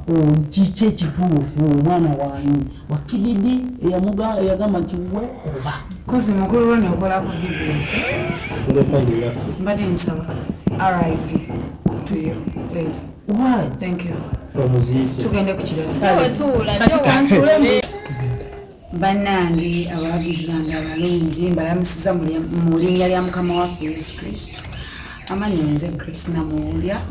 Oli kiki ekituufu? Omwana wani wa Kididi eyagamba nti we oba Kozi mukulu lwo okola ku BBS. Mbadde nsaba RIP to you, please. Why? Thank you. Omuziise. Tugende ku kirala. Wetuula. Kati kantule. Bannange, abawagizi bange abalungi, mbalamusiza mu linnya lya Mukama waffe Yesu Kristo. Amannya nze Grace Namuwulya,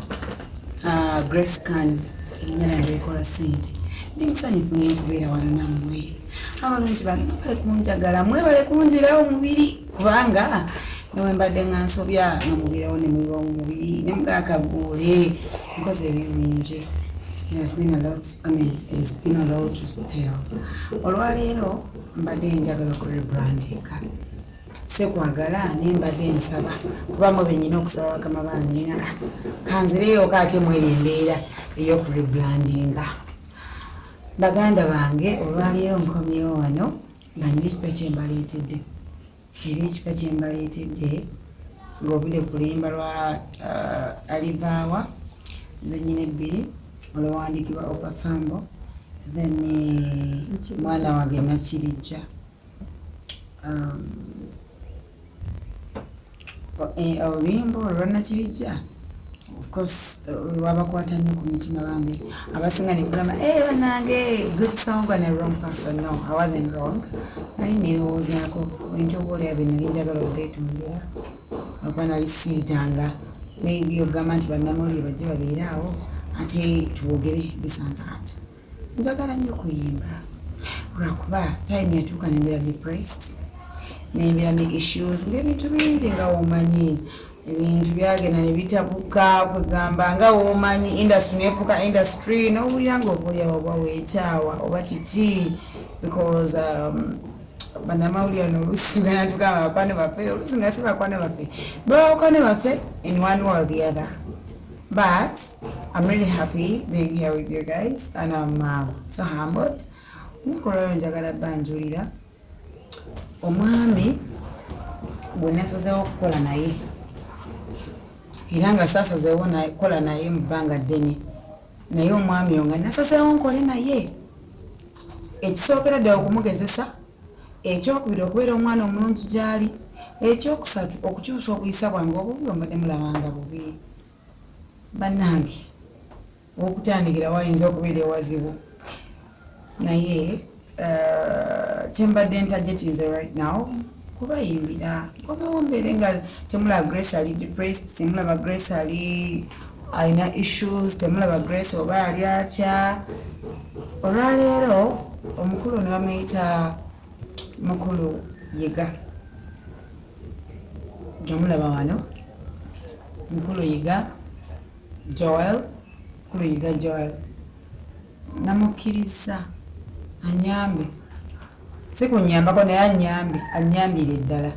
Grace Can, erinnya lyange likola sente. Ndi musanyufu nnyo okubeera wano nammwe abalungi bange. Mwebale kunjagala, mwebale kunjirawo mubiri, kubanga newe mbadde nga nsobya nga mubeerawo ne muyiwa mu mubiri ne mugakaguule. Nkoze ebintu bingi. It has been a lot, I mean, it has been a lot to tell. Olwaleero mbadde njagala ku rebrandinga. Sekwagala, naye mbadde nsaba kuba mwe bennyina okusaba bakama bange nga kanzireyo ate mweri embeera ey'okurebrandinga. Baganda bange, olwaleero nkomyewo wano nga nina ekipya kyembaleetedde, era ekipya kyembaleetedde ng'ovudde ku luyimba lwa Alivaawa Zenyina Ebbiri olwawandikibwa Opafambo, then mwana wange Nakirijja. Oluyimba olwo lwa Nakirijja, of course, lwabakwata nnyo ku mitima bambi abasinga ne mugamba, "Eh, bannange, good song and a wrong person." No, I wasn't wrong. Nali nerowoozaako ku bintu obaolya bye nali njagala obeetondera okuba nali siitanga maybe ogamba nti bannamawulire bajje babeere awo ate twogere this and that. Njagala nnyo okuyimba, lwakuba time yatuuka nembeera depressed, nembeera ne issues ngaebintu bingi, nga womanyi ebintu byagenda ne bitabuka. Kwegamba nga womanyi industry nefuuka industry, nowulira nga obaoliawo oba weekyawa oba kiki, because bannamawulire no oluusi tugenda tugamba bakwano baffe, oluusi nga si bakwano baffe, baba bakwano baffe in one way or the other. But I'm really happy being here with you guys and I'm so humbled. Olunaku olwaleero njagala banjulira omwami gwe nasazeewo okukola naye, era nga saasazeewo kukola naye mu bbanga ddene, naye omwami oyo nga nasazeewo nkole naye. Ekisookera ddala okumugezesa, ekyokubiri okubeera omwana omulungi gy'ali, ekyokusatu okukyusa obuyisa bwange obubi ombadde mulabanga bubi. Bannange, okutandikira wayinza okubeera ewazibu, naye kyembadde ntajetinze right now kubayimbira nkomewo mbeere nga temulaba Grace ali depressed, temulaba Grace ali alina issues, temulaba Grace oba ali atya. Olwaleero omukulu ne bamuyita Mukulu Yiga, omulaba wano, Mukulu Yiga Joel. Mukulu Yiga Joel namukkiriza anyambe, si kunyambako naye anyambe, anyambire ddala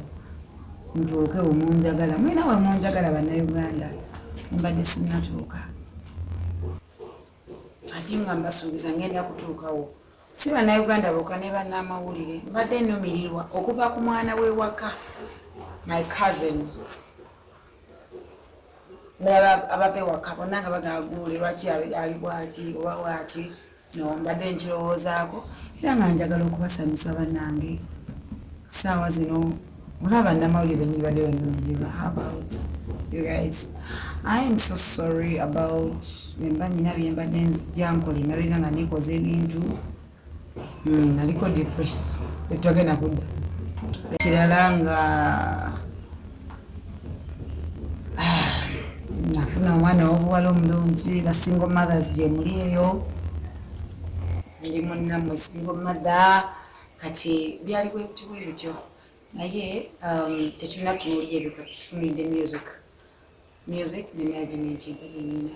ntuuke wemunjagala. Mwena wemunjagala Bannayuganda, embadde sinnatuuka, ate nga mbasuubiza ngenda kutuukawo. Si Bannayuganda bokka, ne bannamawulire. Mbadde nnumirirwa okuva ku mwana w'ewaka, my cousin, abava ewaka bonna nga bagaguule lwaki ali bwati oba bwati. No mbadde nkirowoozaako era nga njagala okubasanyusa bannange. Saawa zino olaba bannamawulire benyini badde bannumirirwa. How about you guys? I am so sorry about bwemba nyina byembadde nzija nkola emabega nga nekoza ebintu. Naliko depressed, etwagenda kudda kirala nga nafuna omwana owobuwala omulungi. Ba single mothers gye muli eyo, ndi munnammwe single mother. Kati byali bwe bityo bwe bityo, naye tetulina tunuulira ebyo, tutunulidde music, music ne management empya gyenyina.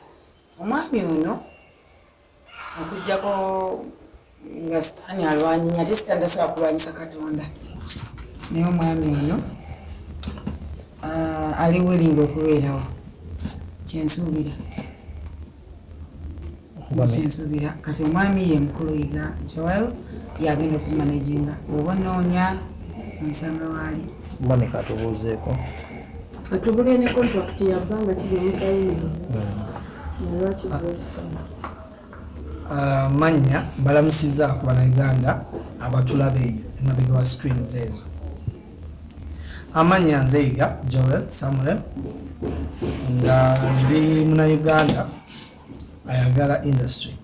Omwami ono, okugjako nga Sitaani alwanyinya, ate Sitaani tasobola kulwanyisa Katonda, naye omwami ono ali willing okubeerawo, kyensuubira kyensuubira. Kati omwami ye Mukulu Yiga Joel, yagenda okumanaginga. Bw'oba onoonya onsanga waali. Monica, atubuuzeeko. Atubulire ne contract ya bbanga ki gye musayiniza, nalwaki Grace? Mannya balamusiza ku Bannayuganda abatulaba eyo emabega wa screens ezo. Amannya nze Joel Samuel, nga ndi Munnayuganda ayagala industry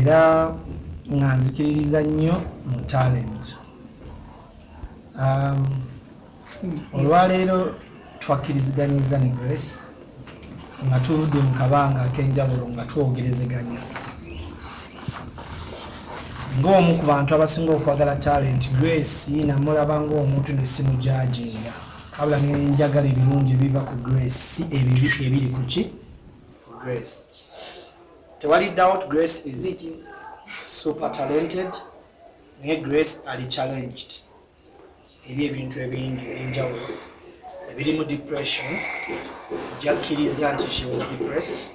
era nga nzikiririza nnyo mu talent. Olwaleero twakkiriziganyiza ne Grace nga tuludde mu kabanga ak'enjawulo nga twogerezeganya. Ng'omu ku bantu abasinga okwagala talent, Grace namulaba ng'omuntu ne simujudginga, wabula ne njagala ebirungi ebiva ku Grace, si ebibi ebiri ku ki, ku Grace. Tewali doubt Grace is super talented, naye Grace ali challenged eri ebintu ebingi ebyenjawulo ebirimu depression. Jakkiriza nti she was depressed,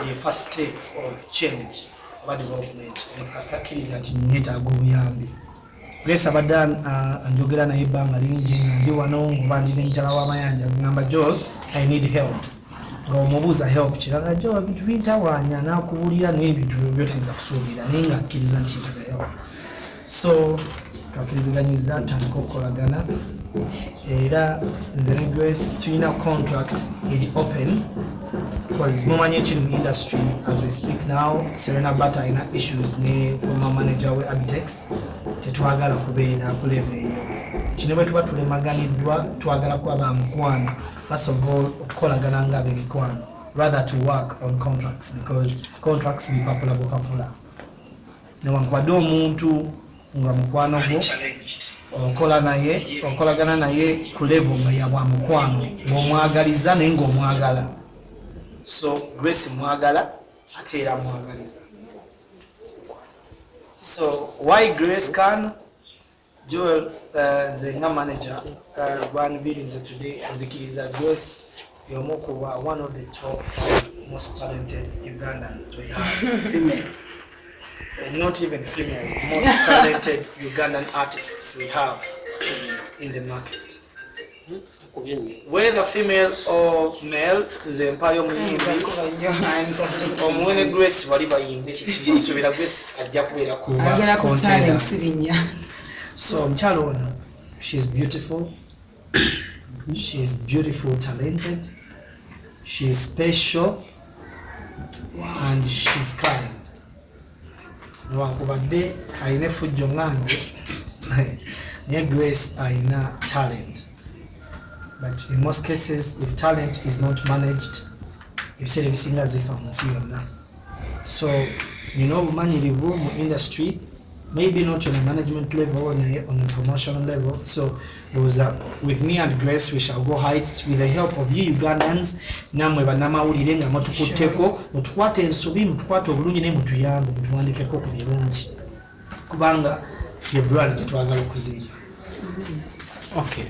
the first step of change oba development. Kasita akkiriza nti neetaaga obuyambi. Grace abadde njogera naye ebbanga lingi nga ndi wano ngoba ndi ne mukyala w'amayanja, ngamba, "Joel, I need help." Nga omubuuza help kiraga, "Joel, ebintu bintawaanya," n'akubuulira naye ebintu byotayinza kusuubira, naye nga akkiriza nti yeetaaga help. So twakiriziganyiza tutandika okukolagana, era nze ne Grace tulina contract eri open because mumanyi ekiri mu industry. As we speak now, Serena Bata alina issues ne former manager we Abitex. Tetwagala kubeera ku level eyo. Kino bwe tuba tulemaganiddwa, twagala kuba ba mukwano first of all, okukolagana nga ab'emikwano rather to work on contracts, because contracts bipapula bupapula. Newankubadde omuntu nga mukwano gwo, okola naye, okolagana naye ku level nga yabwa mukwano, ng'omwagaliza naye ng'omwagala. So Grace mwagala ate era mwagaliza. So why Grace Can? Joel, nze nga manager gwanvirinze today, nzikiriza Grace y'omu kuba one of the top five most talented Ugandans we have. Female. Not even female, most talented Ugandan artists we have in the market. Whether female or male, nze mpayo omuyimbi omuwe ne Grace wali bayimbi nsuubira Grace ajja kubeera ku Ayogera ku talent contenders. Sirinnya. So omukyalo ono, she's beautiful, she's beautiful, talented, she's special and she's kind. Newankubadde alina effujjo nga nze, naye Grace alina talent, but in most cases if talent is not managed, ebiseera ebisinga zifa mu nsi yonna. So nina obumanyirivu mu industry, maybe not on a management level, naye on a promotional level. So ndowooza with me and Grace we shall go heights with the help of you Ugandans, nammwe bannamawulire nga mutukutteko, mutukwate ensobi, mutukwate obulungi, naye mutuyambe, mutuwandikeko ku birungi, kubanga ye brand gyetwagala okuzimba. Okay.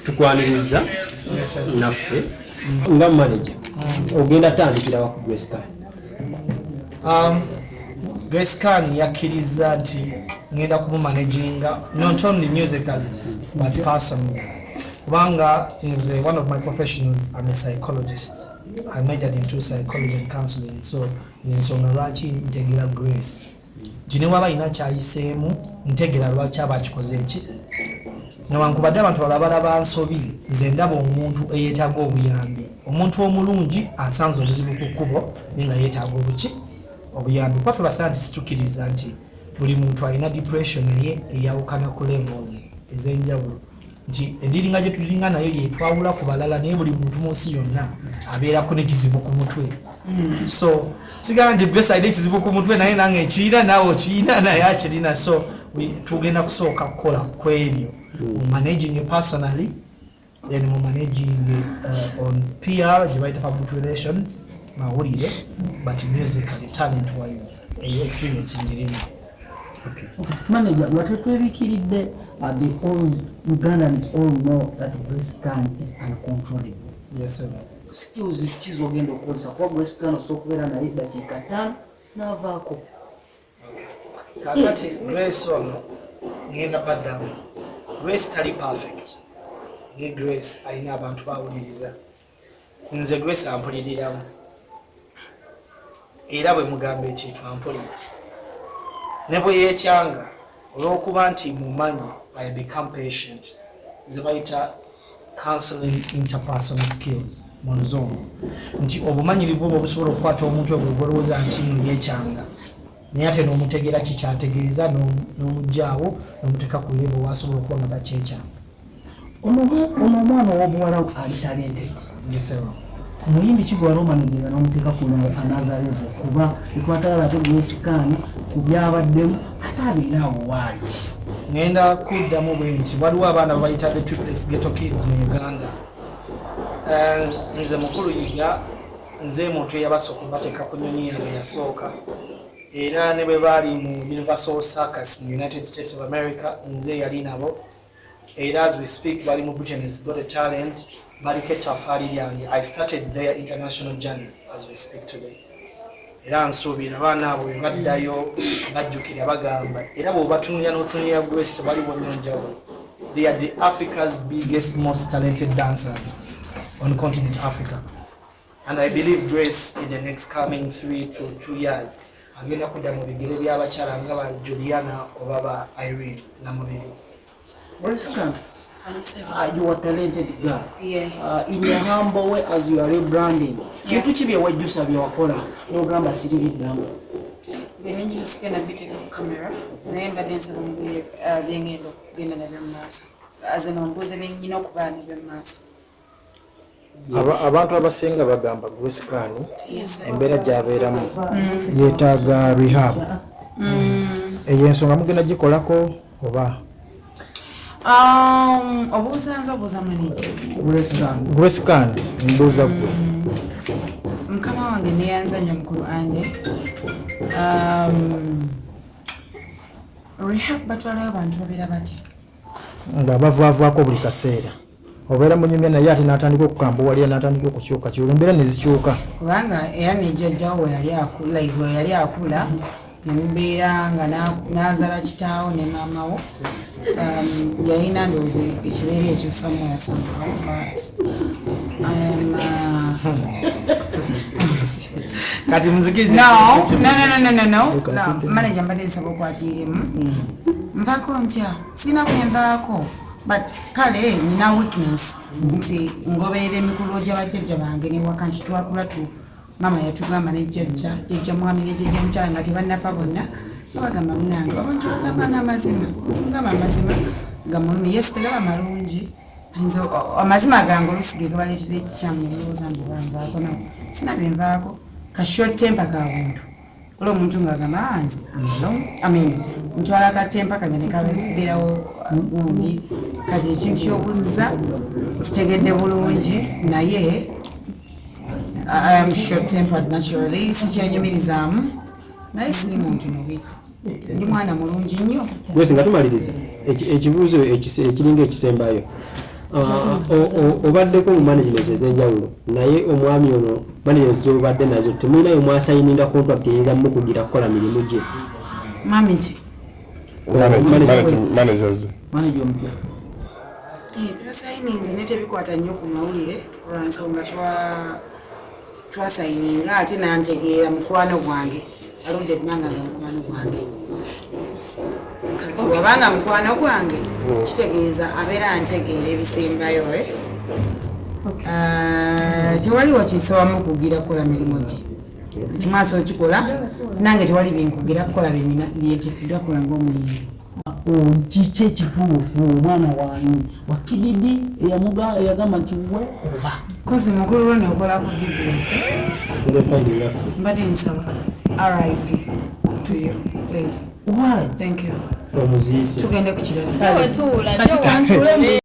Tukwaniriza Yes, sir. naffe nga manager ogenda tandikira wa ku Grace Khan? Grace Khan yakkiriza nti ngenda kumumanaginga not only musically but personally, kubanga nze one of my professionals, I'm a psychologist. I majored into psychology and counseling. So ensonga lwaki ntegera Grace nti ne waba alina kyayiseemu, ntegera lwaki aba akikoze eki. Newankubadde abantu balala balaba nsobi, nze ndaba omuntu eyeetaaga obuyambi, omuntu omulungi asanze obuzibu ku kkubo naye nga yeetaaga obuki, obuyambi. Kwaffe bascientist tukkiriza nti buli muntu alina depression, naye eyawukana ku levels ez'enjawulo, nti endiringa gye tulinga nayo yetwawula ku balala, naye buli muntu mu nsi yonna abeerako n'ekizibu ku mutwe. So sigala nti Grace alina ekizibu ku mutwe, naye nange ekirina, naawe okirina, naye akirina. So tugenda kusooka kukola ku ebyo, mu managing personally, then mu managing on PR gye bayita public relations, mawulire, but musically, talent wise, eyo experience njirimu. Manager, nga tetwebikiridde, the all Ugandans all know that Grace Khan is uncontrollable. Yes, sir. Skills ki zogenda okukozesa, kuba Grace Khan osobola okubeera naye dakiika 5 n'avaako? Kakati Grace ono ngenda baddamu, Grace tali perfect, ne Grace alina abantu bawuliriza. Nze Grace ampuliriramu. Era bwe mugamba ekintu ampulira, ne bwe yeekyanga olw'okuba nti mumanyi, I become patient, ze bayita counseling interpersonal skills mu Luzungu, nti obumanyirivu obwo obusobola okukwata omuntu ogwo gwolowooza nti no yeekyanga, naye ate n'omutegeera kikyategeeza, n'omuggyaawo n'omuteeka ku level wasobola okuba nga takyekyanga. Ono omwana ow'obuwala ali talented. Ngisebo. Omuyimbi kigwa romanaginga n'omuteeka ku another level, kuba tetwatagala ate Grace Khan ku byabaddemu ate abeera awo waali. Ngenda kuddamu bwe nti waliwo abaana babayita the Triplets Ghetto Kids mu Uganda. Nze mukulu Yiga, nze muntu eyabasooka obateeka ku nnyonyi yange yasooka, era ne bwe baali mu Universal Circus mu United States of America, nze yali nabo. Era as we speak bali mu Britain Has Got a Talent, baliko ettafaali lyange. I started their international journey as we speak today. Era nsuubira abaana abo bwe baddayo bajjukira bagamba, era bw'obatunulira n'otunulira Grace, tebaliwo nnyo njawulo. They are the Africa's biggest, most talented dancers on continent Africa, and I believe Grace in the next coming 3 to 2 years agenda kudda mu bigere by'abakyala nga ba Juliana oba ba Irene Namubiru. Grace Khan, you are talented girl. Yeah. In your humble way, as you are rebranding, bintu ki bye wejjusa bye wakola n'ogamba siri biddamu? Bingi, sigenda biteeka ku kamera, naye mbadde nsaba mubuli byengenda okugenda nabyo mu maaso, azino ombuuze byenyina okuba nabyo mu maaso. Abantu abasinga bagamba Grace Khan Yes. embeera gy'abeeramu yeetaaga rehab. Eyo ensonga mugenda gikolako oba? Obuuza nze, obuuza manager? Grace Khan. Grace Khan, mbuuza ggwe. Mukama wange, neyanza nnyo mukulu ande. Rehab batwalayo bantu babeera batya? Nga bavaavaako buli kaseera, obeera munyumya naye ate n'atandika okukambuwalira, n'atandika okukyukakyuka, embeera ne zikyuka. Kubanga era nejjajjawo we yali akula, like we yali akula nemubeera nga n'azaala kitaawo ne maamawo, yalina ndowooza ekibeera ekyo somewhere somehow, but I am, Kati muzikizi. No. Manager, mbadde nsaba okwatiremu. Nvaako ntya? Sina bwe nvaako, but kale nina weakness nti ngoberera emikulu gy'abajjajja bange newaka, nti twakula tu maama yatugamba ne jjajja, jjajja mwami ne jjajja mukyala nga tebannafa bonna, nga bagamba, "Munange, abantu bagambanga amazima, omuntu mugamba amazima nga mulumi." Yes, tegaba malungi. Nze amazima gange oluusi ge gabaleetera ekikyamu, ne mulowooza mbu banvaako. No, sina bye nvaako. Ka short temper ka buntu. Olwo omuntu ng'agamba, "Ah, nze I'm I mean, ntwala ka temper kange ne kabeerawo gundi." Kati ekintu ky'obuuziza kitegedde bulungi, naye I am short tempered naturally, sikyenyumirizaamu, naye siri muntu mubi, ndi mwana mulungi nnyo. Grace, nga tumaliriza, ekibuuzo ekiringa ekisembayo. Obaddeko mu management ez'enjawulo, naye omwami ono management z'obadde nazo temulinayo mwasayininga contract eyinza mukugira kukola mirimu gye? Mami ki? Managers. Manager omupya. Twasayininze naye tebikwata nnyo ku mawulire lwansonga twasayininga ate nantegeera mukwano gwange, aludde ebbanga nga mukwano gwange. Kati wabanga mukwano gwange kitegeeza abeera antegeera ebisembayo, eh? Ah, tewaliwo kisobamu kugira kukola mirimu gye kimwaso okikola nange, tewali byenkugira kukola byenteekeddwa kukola ng'omuyimbi. Kiki ekituufu, omwana wani wakididi eyagamba nti we oba? Kozi mukulu lwo okola ku BBS. Nze fine yaffe. Mbadde nsaba RIP to you, please. Why? Thank you. Omuziise. Tugende ku kirala. Wetuula. Kati kantule.